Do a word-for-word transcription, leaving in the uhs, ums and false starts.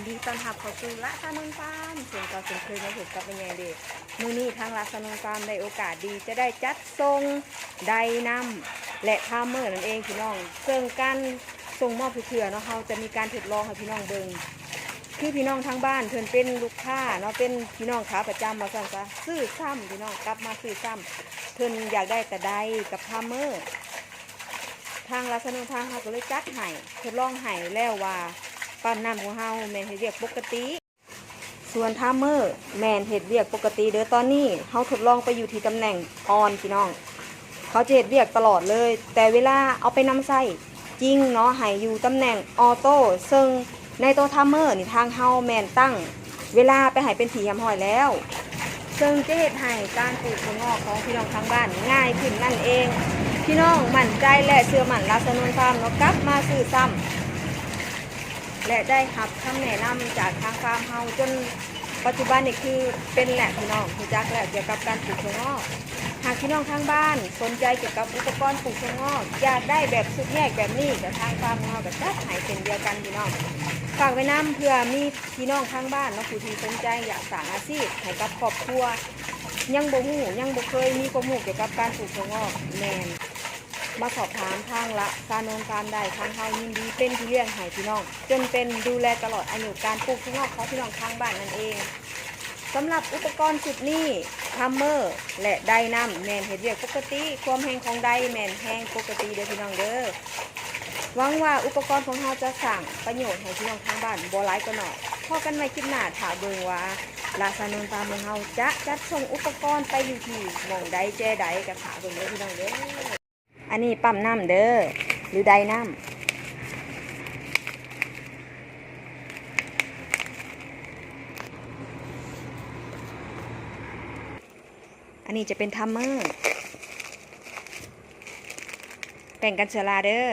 ยินดีต้อนรับเข้าสู่ละสานุนฟาร์ม เช่นเก่าเช่นเคยมาพบกับแม่ใหญ่เด้อ มื้อนี้ทางละสานุนฟาร์มได้โอกาสดีจะได้จัดส่งไดร์น้ำและทามเมอร์นั่นเองพี่น้อง ซึ่งการส่งมอบทุกเทื่อเนาะ เราจะมีการทดลองให้พี่น้องเบิ่ง คือพี่น้องทางบ้านเพิ่นเป็นลูกค้าเนาะ เป็นพี่น้องขาประจำว่าซั่นซะ ซื้อซ้ำพี่น้อง กลับมาซื้อซ้ำ เพิ่นอยากได้แต่ไดร์กับทามเมอร์ ทางละสานุนฟาร์มเราก็เลยจัดให้ ทดลองให้แล้วว่าปั๊มน้ำของเราแม่นเฮ็ดเวียกปกติ ส่วนทามเมอร์แม่นเฮ็ดเวียกปกติเด้อ ตอนนี้เราทดลองไปอยู่ที่ตำแหน่งออนพี่น้อง เขาจะเฮ็ดเวียกตลอดเลย แต่เวลาเอาไปนำใช้จริงเนาะ ให้อยู่ตำแหน่งออโต้ ซึ่งในตัวทามเมอร์นี่ทางเราแม่นตั้งเวลาไปให้เป็นที่เรียบร้อยแล้ว ซึ่งจะเฮ็ดให้การปลูกถั่วงอกของพี่น้องทางบ้านง่ายขึ้นนั่นเอง พี่น้องมั่นใจและเชื่อมั่นละสานุนฟาร์มเนาะ กลับมาซื้อซ้ำ และได้รับคำแนะนำจากทางฟาร์มเราจนปัจจุบันนี่คือเป็นแหละพี่น้องรู้จักแล้วเกี่ยวกับการปลูกถั่วงอก หากพี่น้องทางบ้านสนใจเกี่ยวกับอุปกรณ์ปลูกถั่วงอก อยากได้แบบชุดแยกแบบนี้ กับทางฟาร์มของเราก็จัดให้เช่นเดียวกันพี่น้อง ฝากไว้นำเพื่อมีพี่น้องทางบ้านเนาะ ผู้ที่สนใจอยากสร้างอาชีพให้กับครอบครัว ยังบ่ฮู้ ยังบ่เคยมีความรู้เกี่ยวกับการปลูกถั่วงอก แม่นมาสอบถามทางละสานุนฟาร์มได้ ทางเรายินดีเป็นพี่เลี้ยงให้พี่น้อง จนเป็นดูแลตลอดอายุการปลูกถั่วงอกของพี่น้องทางบ้านนั่นเอง สำหรับอุปกรณ์ชุดนี้ ทามเมอร์และไดร์น้ำแม่นเฮ็ดเวียกปกติ ความแห้งของไดร์แม่นแห้งปกติเด้อพี่น้องเด้อ หวังว่าอุปกรณ์ของเราจะสร้างประโยชน์ให้พี่น้องทางบ้านบ่หลายก็น้อย พ้อกันใหม่คลิปหน้า ถ้าเบิ่งว่าละสานุนฟาร์มของเราจะจัดส่งอุปกรณ์ไปอยู่ที่หม่องใดแจใด ก็ถ้าเบิ่งเด้อพี่น้องเด้อ อันนี้ปั๊มน้ำเด้อ หรือไดร์น้ำ อันนี้จะเป็นทามเมอร์ แป้งกันเชื้อราเด้อ